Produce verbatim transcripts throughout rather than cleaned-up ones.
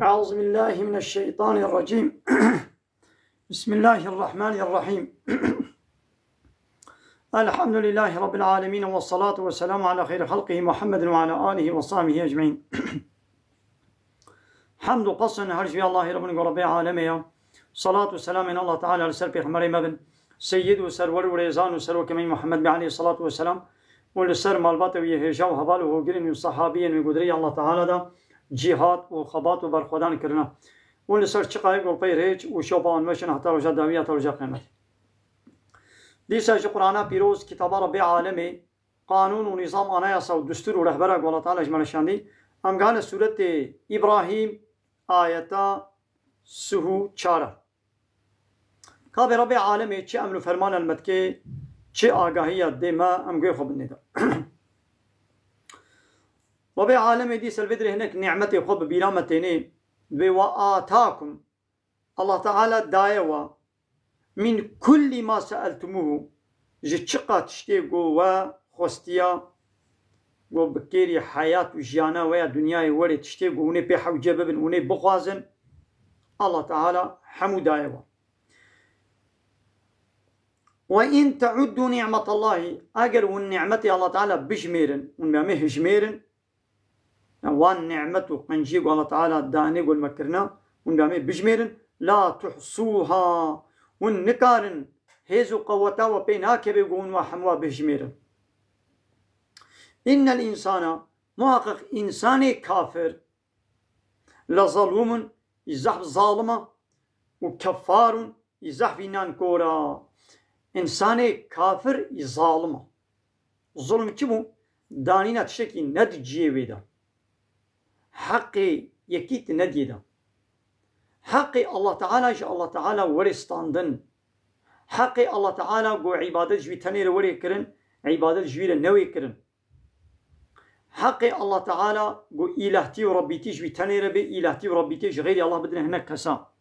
أعوذ بالله من الشيطان الرجيم. بسم الله الرحمن الرحيم. الحمد لله رب العالمين، والصلاة والسلام على خير خلقه محمد وعلى آله وصحبه أجمعين. Hemd û qesên her ji vî Allahê re bin ku Rebbê alemê ya. Salat û selamên Allah Teala li ser Pêxemberê me bin. Seyyid û serwer û rêzan û serokê me Muhammed be aleyhissalatu vesselam û li ser malbatê wî yê hêja û heval û hogirên wî û sahabiyên wî ku di rêya Allah Teala de cîhad û xebat û berxwedan kirine. Û li ser çiqayê ku pey rêç û şopa wan meşin heta roja dawî heta roja qiyamete. Dîsa ji Qur'ana pîroz, kitaba Rebbê alemê, qanûn û nîzam, anayasa û dustûr û rehbera ku Allah Teala ji me re şandî, em gane sûretê Îbrahîm, ayeta sih û çar e. Ka bê Rebbê alemê çi emr û ferman el me dike, çi agahiya dê me, em guhê xwe bidinê de. Rebbê alemê dîsa li vê dirê hinek nîmetê xwe bi bîra me tênê, vê we atakum, Allah Teala daye we, min kulli ma seeltumuhu, ji çiqa tiştê ku we xwestiya, ku bi kêrî heyat û jiyana we ya dinyayê werê tiştê ku hûn ê pê hewce bibin, hûn ê bixwazin, Allah Teala hemû daye we. Ve in teuddu ni'metallahi, eger hûn nîmetê Allah Teala bijmêrin, hûn bi em ê hijmêrin, ya wan nîmet û qenciyê ku Allah Teala danê ku li me kirina, hûn bi em ê bijmêrin, la tuhsuha, hûn nikarin, hêz û qeweta we pê nakeve ku hûn wa hemû wa bihijmêrin. Innel însana, muhaqiq însanê kafir, le zalûmun, î zehf zalim e, û keffarun, î zehfî nankor e. Însanê kafir î zalim e. Zulm çi bû? Danîna tiştekî ne di cihê wê de. Heqê yekî tu nediyê de. Heqê Allah Teala ji Allah Teala were standin. Heqê Allah Teala ku îbadet ji wî tenê re were kirin, îbadet ji wî re newê kirin. Heqê Allah Teala ku îlahtî û Rebbîtî ji wî tenê re bê, îlahtî û Rebbîtî ji xeyrî Allah bidine hinek kesa.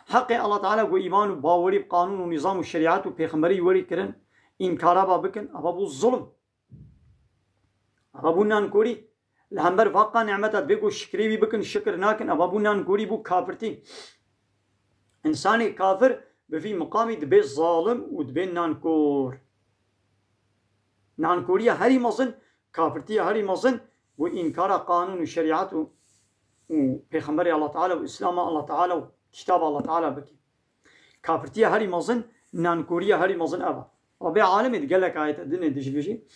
Heqê Allah Teala ku îman û bawerî bi qanûn û nîzam û şerîet û pêxemberî werî kirin, înkara ba bikin, eva bû zulm. Eva bû nankorî. Li hember vaqa nimeta divê ku şikrê wî bikin, şikir nakin, eva bû nankorî, bû kafirtî. Însanê kafir bi vî miqamî dibe zalim û dibe nankor. Nankoriya herî mezin, kafirtiya herî mezin, ku înkara qanûn û şerîet û, û Pêxemberê Allah Teala û Îslama Allah Teala û Kitaba Allah Teala bike. Kafirtiya herî mezin, nankoriya herî mezin ev e. Rebbê alemê di gelek ayete dinê dijî dijî.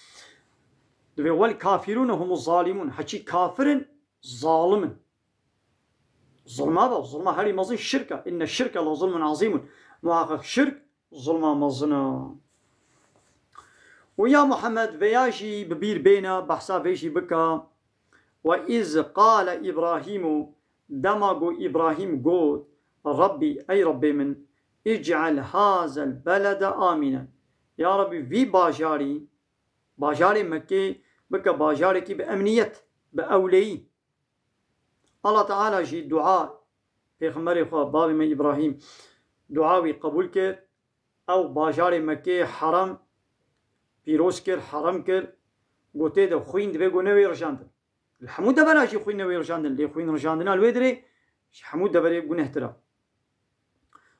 Divê, "Wel kafirûne humuz zalimûn." Heçî kafir in, zalim in. Zulma be, zulma herî mezin şirk e. "Inne şirke le zulmun azîmun." Muhaqiq şirk zulma mezin e. Û ya Muhammed, veya jî bi bîr bêne, behsa vê jî bike. "Ve iz qale Îbrahîmu", dema ku Îbrahîm got, "Rabbî, ey Rabbê min, îc'el hazel belede amînen." Ya Rabbî, vî bajarî, bajarê Mekkê bike bajarekî bi emniyet, bi ewleyî. Allah Teala jî dua Pêxemberê xwe, bavê me Îbrahîm, dua wî qebûl kir. Ew bajarê Mekkê herem pîroz kir, herem kir. Got, tê de xwîn divê ku newê rijandin. Li hemû devera jî xwîn newê rijandin. Lê xwîn rijandina li wê dirê ji hemû deverê gunehtir e.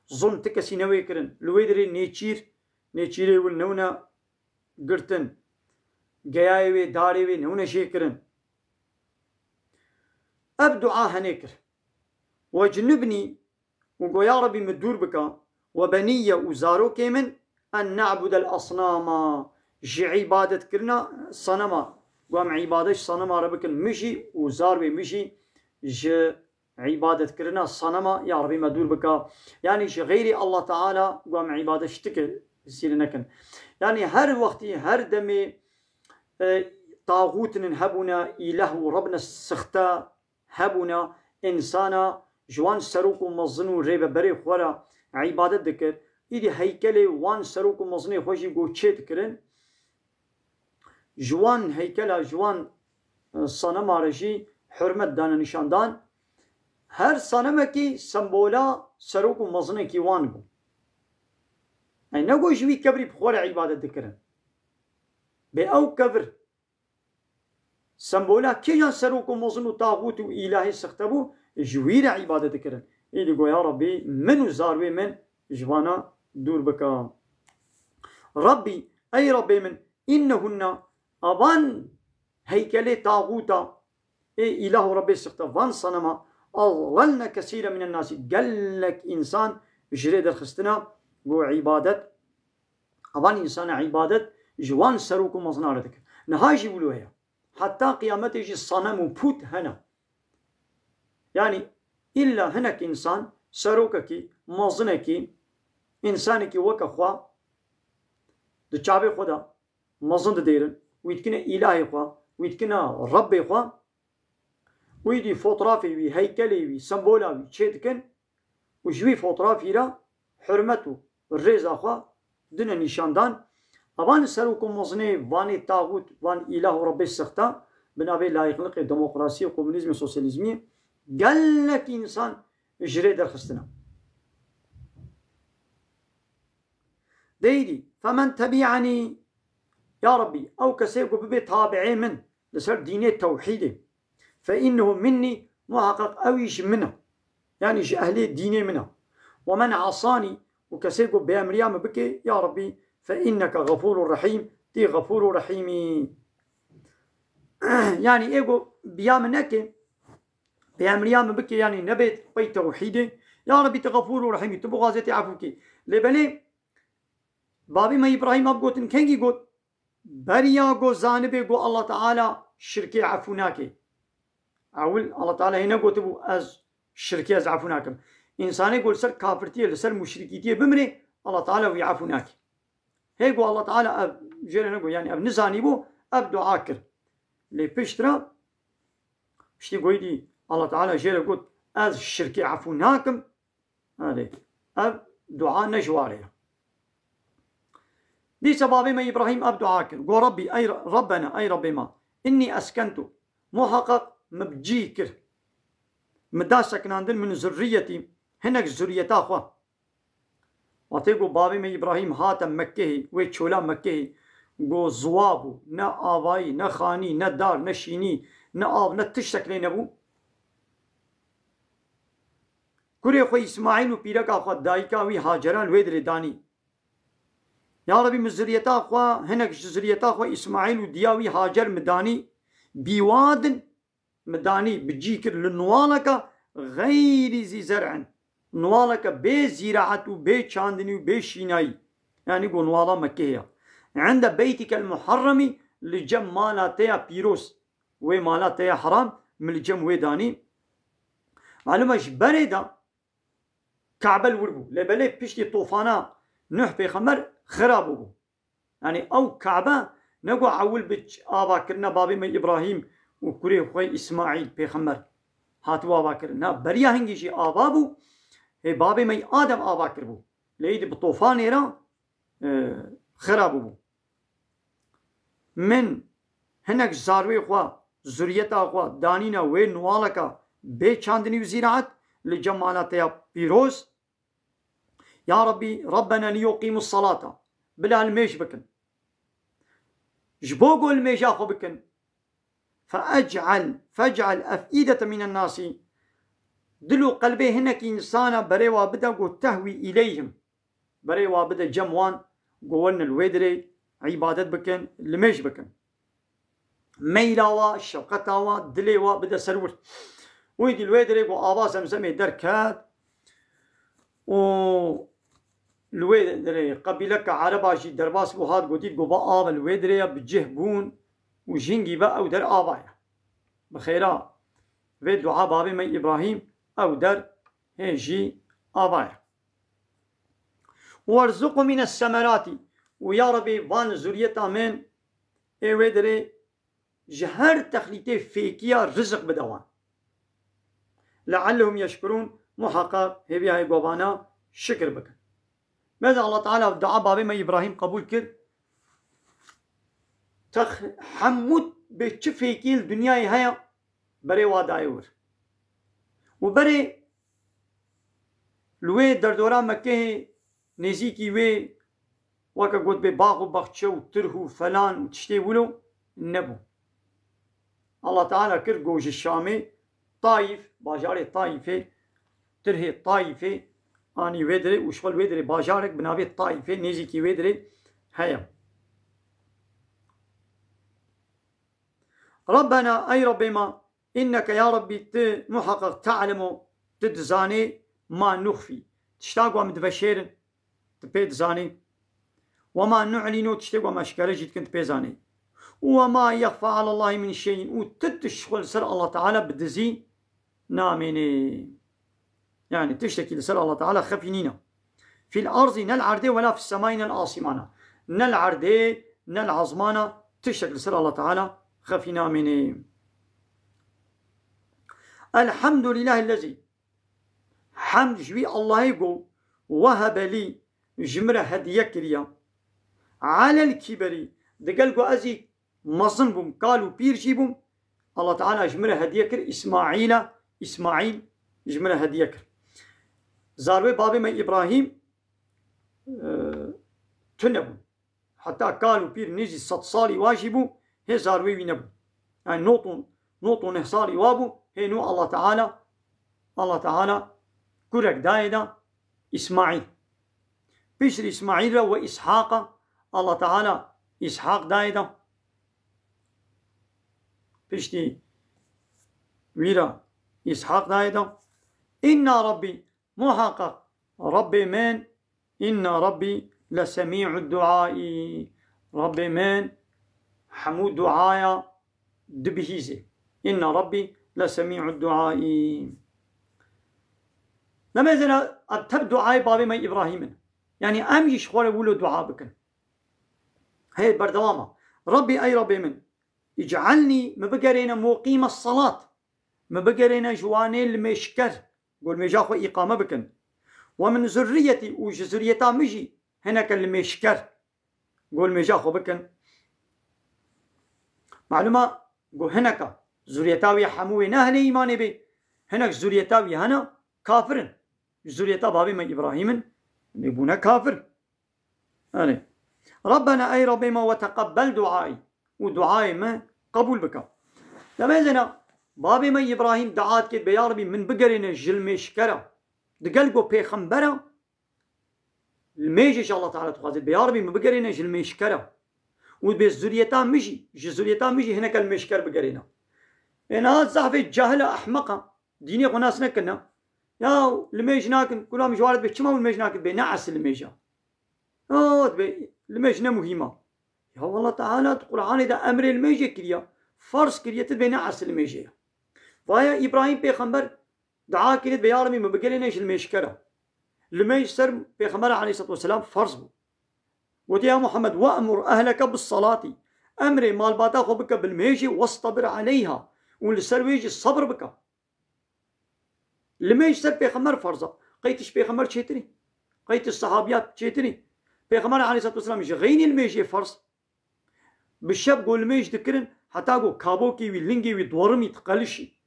Zulm ti kesî newê kirin. Li wê dirê nêçîr, nêçîrê wî newne girtin. Geyayê wê, darê wê newne jê kirin. Ev dua henê kir. "Wecnubnî", û got, "Ya Rebî, min dûr bike, we beniyye, û zarokê min, en ne'budel asnama", ji îbadetkirina sanema. Got, "Em îbadet ji sanema re bikin, min jî û zarwê min jî ji îbadetkirina sanema, ya Rebî, me dûr bike." Yanî ji xeyrî Allah Teala, got, "Em îbadet ji ti kesî re nekin." Yanî her wextî, her demê, e, taxûtinin hebûne, îlah û rebine sixte hebûna, însana ji wan serok û mezin û rêveberê xwe re îbadet dikir, îdî heykelê wan serok û mezinê xwe jî ku çê dikirin, ji wan heykela, ji wan, e, sanema re jî hurmet dane nîşandan. Her sanemekî sembola serok û mezinekî wan bû. Ey ne ku ji wî kevirî bi xwe re îbadet dikirin. Bê ew kevir sembola kêjan serok û mezin û taxût û îlahê sixte bû, ji wî re îbadet dikirin. Êdî go ya Rabbî, min û zarwê min ji vana dûr bike. Rabbî, ey Rabbê min, innehunne, avan heykelê taxûta, ê îlah û Rabbê sixte, van sanema, adlalne kesîre minen nasî, gelek însan ji rê derxistine, go îbadet, avan însana îbadet ji wan serok û mezina re dikir. Niha jî wilo heye. Heta qiyametê jî sanem û pût hene. Yanî îlla hinek însan, serokekî, mezinekî, însanekî weke xwe di çavê xwe de mezin didêrin, wî dikine îlahê xwe, wî dikine Rebbê xwe, wî dî fotrafê wî, heykelê wî, sembola wî çê dikin û ji wî fotrafî re hurmet û rêza xwe dine nîşandan. Avan serok û mezinê vanê taxût, van îlah û Rebbê sixta, bi navê layiqliqê, demokrasiyê, komunîzmê, sosyalîzmiyê gelek însan ji rê derxistine. Deydî, femen tebi'enî, ya Rabbî, ew kesê ku bibe tabi'ê min li ser dînê tewhîdê, fe innehu minnî, muheqeq ew î ji min e. Yanî ji ehlê dînê min e. Ve men asanî, û kesê ku bêemriya min bike, ya Rabbî, fe inneke xefûrû rehîm, tî xefûrû rehîmî. Yanî ê ku biya min neke, bêemriya min bike, yanî nebe pey tewhîdê, ya Rabbî, tu xefûrû rehîmî, tu bixwazê tê efû kê. Lê belê, babê me Îbrahîm ev gotin kengî got? Beriya go zanibê go Allah Teala şirkê efû nake. Ewil Allah Teala hê negotibû ez şirkê ez efû nakim. Însanê go li ser kafirtiyê, li ser muşrikîtiyê bimrê, Allah Teala wî efû nake. Hê go Allah Teala ev jê re nego, yanî ev nizanîbû, ev dua kir. Lê piştre piştî goyî dî Allah Teala jê re got, ez şirkê efû nakim. Erê, ev dua ne ji warê ye. Dîsa babê me Îbrahîm ev dua kir. Go Rabbî, ey Ra-, Rabbena, ey Rabbê me, innî eskentu, muheqeq min bi cî kir. Min da sekinandin min zurriyetî, hinek zurriyeta xwe. Watê ku babê me Îbrahîm hate Mekkehê, wê çola Mekkehê, ku ziwa bû, ne avayî, ne xanî, ne dar, ne şînî, ne av, ne tiştek lê nebû. Kurê xwe Îsmaîl û pîreka xwe dayika wî Hacera li wê dirê danî. Ya Rebî, min zuriyeta xwe, hinek ji zuriyeta xwe Îsmaîl û diya wî Hacer min danî, bîwadin min danî bi cî kir li nuwaleke xeyrî zî zer'in. Nuwaleke bê zîraet û bê çandinî û bê şînayî. Yanî go nuwala Mekkehê ya. Ende beytîkel muharremî, li cem mala te ya pîroz. Wê mala te ya heram, min li cem wê danî. Malum e ji berê de Kabe li wir bû. Lê belê piştî tofana Nuh pêxember xira bûbû. Yanî ew Kabe ne ku ewil bi ç-, avakirina babê me Îbrahîm û kurê xwe Îsmaîl pêxember hatibû avakirin. Na, beriya hingî jî ava bû. Hê babê me Adem ava kiribû. Lê îdî bi tofanê re, e, xira bûbû. Min hinek zarwê xwe, zuriyeta xwe danîne wê nuwaleka bê çandinî û zîraet li cem mala te ya pîroz. Ya Rabbî, Rabbena liyuqîmus salata. Bila limêj bikin. Ji bo ku limêja xwe bikin. Feec'el, fec'el ef'îdete minen nasî. Dil û qelbê hinek însana berê wa bide ku tehwî îleyhim. Berê wa bide cem wan, ku werin li wê dirê îbadet bikin, limêj bikin. Meyla wa, şewqeta wa, dilê wa bide ser wir. Wî dî li wê dirê ku ava Zemzemê derket û li wê dirê qebîleke Ereba jî derbas bû, hat gotî, ku va av li wê dirê ya bi cih bûn û jingî ve ew der ava ye. Bi xêra vê dua babê me Îbrahîm ew der hê jî ava ye. Werzuqhum mines semeratî, û ya Rebî van zuriyeta min ê wê dirê ji her texlîtê fêkiya rizik bide wan. Leallehum yeşkurûn, muheqeq hêviyayê govana şikir bikin. Meza Allah Teala dua babê me Îbrahîm qebûl kir. Tex-, hemû bê çi fêkî li dinyayê heye, berê wa dayê wir. Û berê li wê derdora Mekkehê nêzîkî wê weke got bê bax û baxçe û tirh û felan û tiştê wilo nebû. Allah Teala kir go ji Şamê Taîf, bajarê Taîfê, tirhê Taîfê, anî wê dirê û ji xwe li wê dirê bajarek bi navê Taîfê nêzîkî wê dirê heye. Rabbena, ey Rabbê me, inneke ya Rabbî, tu muheqeq te'lemu, tu dizanê ma nuxfî, tişta ku em diveşêrin, tu pê dizanî. Wema nu'lînu, tiştê ku em eşkere jî dikin, tu pê zanî. Û wema yexfa alallahî min şey'in, û tu tişt xwe li ser Allah Teala bi dizî namênê. Yani tiştekî li ser Allah Teala xefî nîne. Fil arzî, ne li erdê, wela fis semai, ne li asîmana. Ne li erdê, ne li azmana tiştek li ser Allah Teala xefî namênê. Elhamdulillahillezî, hemd ji wî Allahê ku wehebe lî, ji min re hediye kiriye. Alel kîberî, digel ku ez î mezin bûm, kal û pîr jî bûm, Allah Teala ji min re hediye kir Îsmaîla, Îsmaîl ji min re hediye kir. Zarwê babê me Îbrahîm, e, tune bûn. Heta kal û pîr nêzî sed salî wa jî bû, hê zarwê wî nebû. Yani not û, not û neh salî wa bû, hê nû Allah Teala, Allah Teala kurek dayê da Îsmaîl. Piştî Îsmaîl re we Îshaqa, Allah Teala Îshaq dayê da. Piştî wî re Îshaq dayê da. Inna Rabbî, muhaqqaq Rabbê min, inna Rabbî lesemî'ud duaî. Rabbê min hemû duaya dibihîzê. Inna Rabbî lesemî'ud duaî. Demê zêna em tev duayê babê me Îbrahîm in. Yani em jî ji xwe re wilo dua bikin. Hey, berdewama. Rabbî, ey Rabbê min, îc'alnî, min bigerêne muqîme salat. Min bigerêne ji wanê limêjker, ku limêja xwe îqame bikin. Ve min zurriyetî, û ji zuriyeta min jî hineke limêjker, ku limêja xwe bikin. Malûma ku hineka zuriyeta wê hemû wê nahêle îmanê bê. Hinek zuriyeta wî hene kafir in. Ji zuriyeta babê me Îbrahîm in, lê bûne kafir. Erê. Rabbena, ey Rabbê me, ve teqebbel duayî. Û duayê me qebûl bike. Demê zêna, babê me Îbrahîm dua dike, bê ya Rabbî min bigerêne ji limêjkera. Digel ku pêxembera, limêjê ji Allah Teala dixwaze, bê ya Rabbî min bigerêne ji limêjkera. Û bê zuriyeta min jî, ji zuriyeta min jî hineke limêjker bigerêne. Ê niha zehfê cahila ehmeqa, dînê xwe nas nekirine. Ya limêj nakin, kula min ji wan re dibê, çima limêj nakin, dibê ne esil limêja. Ya dibê, limêj ne muhîm a. Ya Allah Teala di Qur'anê de emrê limêjê kiriya, ferz kiriye, tu dibê ne esil limêjê ye. Vaya Îbrahîm pêxember dua kiriye, dibê ya Rabbî min bigerêne ji limêjkera. Limêj ser Pêxember aleyhisselatu vesselam ferz bû. Gotiye, ya Muhammed, we'mur ehleke bis salatî. Emrê malbata xwe bike bi limêjê, westabir aleyha. Û li ser wê jî sebir bike. Limêj ser pêxember ferz e. Qey tu ji pêxember çêtir î? Qey tu ji sehabiya çêtir î? Pêxember aleyhisselatu vesselam ji xeynî limêjê ferz. Bi şev ku limêj dikirin, heta ku kabokê wî, lingê wî, dwarimî diqelişî.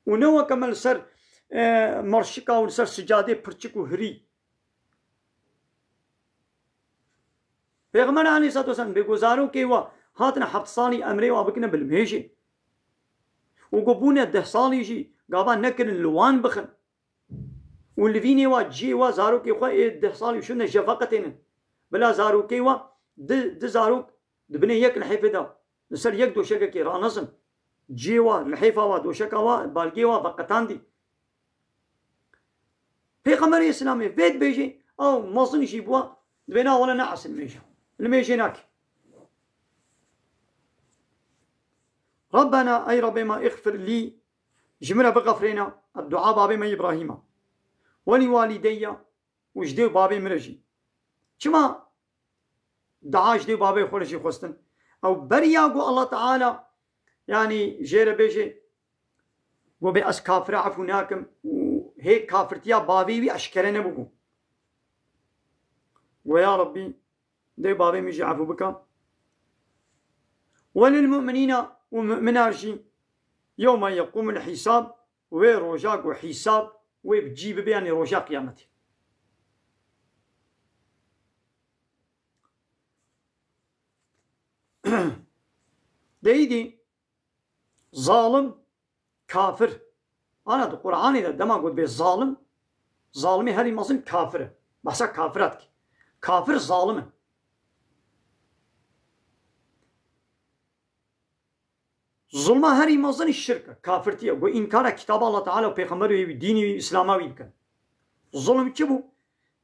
Û ne weke me li ser, e, merşika û li ser sicadê pirçik û hirî. Pêxember aleyhisselatu vesselam bê ku zarokê we hatine heft salî emrê we bikine bi limêjê. Û ku bûne deh salî jî gava nekirin li wan bixin. Û li vînê wa ciyê wa zarokê xwe ê deh salî şûne je veqetênin. Bila zarokê wa di, di zarok di binê yek lihêfê de li ser yek doşekekê ranizin. Ciyê wa, lihêfa wa, doşeka wa, balgê wa veqetandî. Pêxemberê Îslamê vê dibêjê, ew mezin jî bûwa, dibê na wele ne esil limêja. Limêjê nake. Rabbena, ey Rabbê me, îxfir lî, ji min re bixefrêne, ev dua babê me Îbrahîm e. Welî walîdeyye, û ji dê û babê min re jî. Çima dua ji dê û babê xwe re jî xwestin? Ew beriya ku Allah Teala, yanî jê re bêje, ku bê ez kafira efû nakim û hê kafirtiya bavê wî eşkere nebûbû. Go ya Rabbî, dê û bavê min jî efû bike. Welil mu'minîna, û mu'minar jî, yewme yeqûmul hîsab, wê roja ku hîsab wê bi cî bibe, yanî roja qiyametê. De îdî zalim kafir. Ana di Qur'anê de dema got bê zalim, zalimê herî mezin kafir e. Behsa kafira dike. Kafir zalim e. Zulma herî mezin şirk e, kafirtî ye. Ku înkara kitaba Allah Teala û Pêxemberê wî, dînî wî, Îslama wî bikin. Zulm çi bû?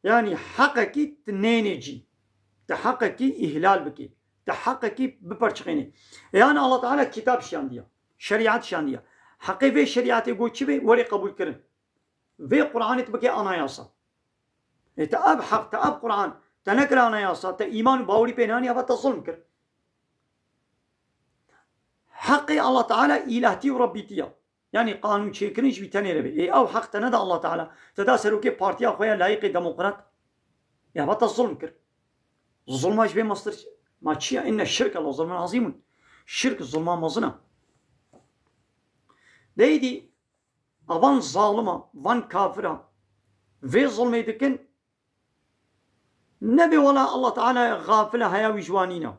Yanî heqekî tu nênê cî. Tu heqekî îhlal bikî. Tu heqekî biperçixênî. Yanî Allah Teala kitab şiyandiya. Şerîet şiyandiya. Heqê vê şerîetê got çi bê? Werê qebûl kirin. Vê Qur'anê tu bike anayasa. Ê te ev heq, te ev Qur'an, te nekir anayasa, te îman û bawerî pê neanî, eva te zulm kir. Heqê Allah Teala îlahtî û Rebbîtî ya. Yanî qanûn çêkirin ji wî tenê re bê. Ê ew heq te neda Allah Teala. Te da serokê partiya xwe ya layîqê demokrat. Ya eva te zulm kir. Zulma ji vê mestir ma çi ya? Inne şirke le zulmun azîmun. Şirk zulma mezin e. Deydî Avan zalima, van kafira vê zulmê dikin, nebê wela Allah Teala gafil e heya wî ji wan nîne.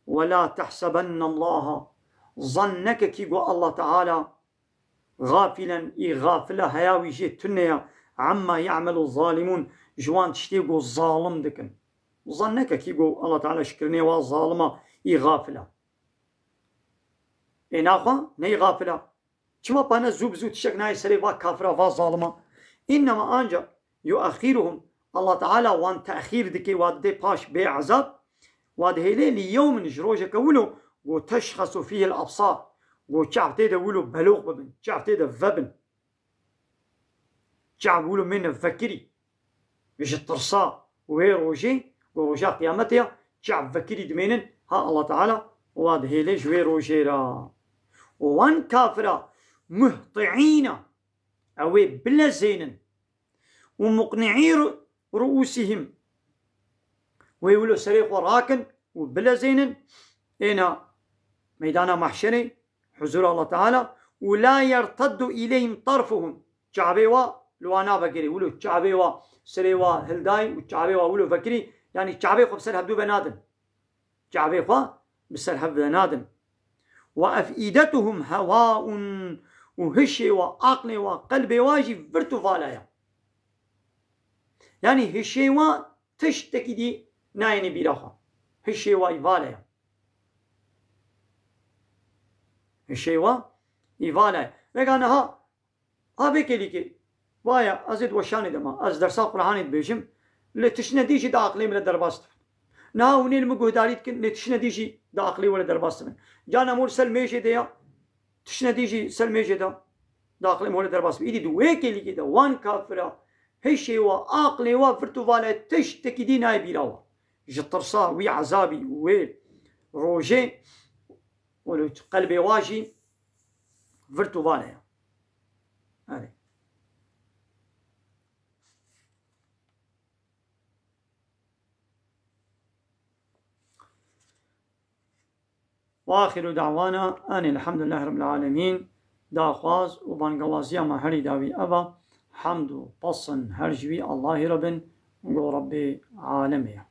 Wela tehsebennallaha, zan neke kî got Allah Teala gafilen, î gafil e heya wî jê tune ye, amma ya'melu zalimun, ji wan tiştê got zalim dikin. Zan neke kî got Allah Teala ji kirinê wa zalima î gafil e. Ê naxwe ney gafil e. Çima pane zû bi zû tiştek nayê serê va kafira, va zalima? Înnema, ancak, yuaxiruhum, Allah Teala wan tehîr dike, wa didê paş bê ezab, wa dihêlê li yewmin, ji rojeke wilo, go teşxesu fîhil absar, go çav tê de wilo beloq bibin, çav tê de vebin. Çav wilo mêne vekirî. Ji tirsa wê rojê, ku roja qiyametê ya, çav vekirî dimênin, ha Allah Teala wa dihêle ji wê rojê re. Û wan kafira muhti'îna, ew ê bilezênin. Û muqni'î ru-, ru'ûsihim, wê wilo serê xwe rakin û bilezênin, êna meydana mahşerê, huzûra Allah Teala, û la yerteddu îleyhim tarfuhum. Çavê wa li wan navegirê, wilo çavê wa, serê wa hildayî û çavê wa wilo vekirî, yanî çavê xwe bi ser hevdû ve nadin. Çavê xwe bi ser hev ve nadin. Ve efîdetuhum hewaun, û hişê wa, aqlê wa, qelbê wa jî virt û vala ye. Yanî hişê wa tiştekî dî nayêne bîra xwe. Hişê wa î vala ye. Hişê wa î vala ye. Vega niha, ha vê kêlîkê, vaya, ez ê di weşanê de ma, ez dersa Qur'anê dibêjim, lê tiştine dî jî di aqlê min de derbas dibin. Niha hûn ê li min guhdarî dikin, lê tiştine dî jî di aqlê we de derbas dibin. Cana mor ser mêjê de ya, tiştine dî jî ser mêjê de, di aqlê min were derbas bî. Îdî di wê kêlîkê de wan kafira, hişê wa, aqlê wa virt û vala ye, tiştekî dî nayê bîra wa. Ji tirsa wî ezabî û wê rojê, wilo qelbê wa jî virt û vala ye. Erê. Ve axiru da'wana enî elhamdülillahi rabbil alemin. Daxwaz û bangawaziya me herî dawî ev e. Hemd û pesin her ji wî Allahî re bin, go Rebbê alemê ye.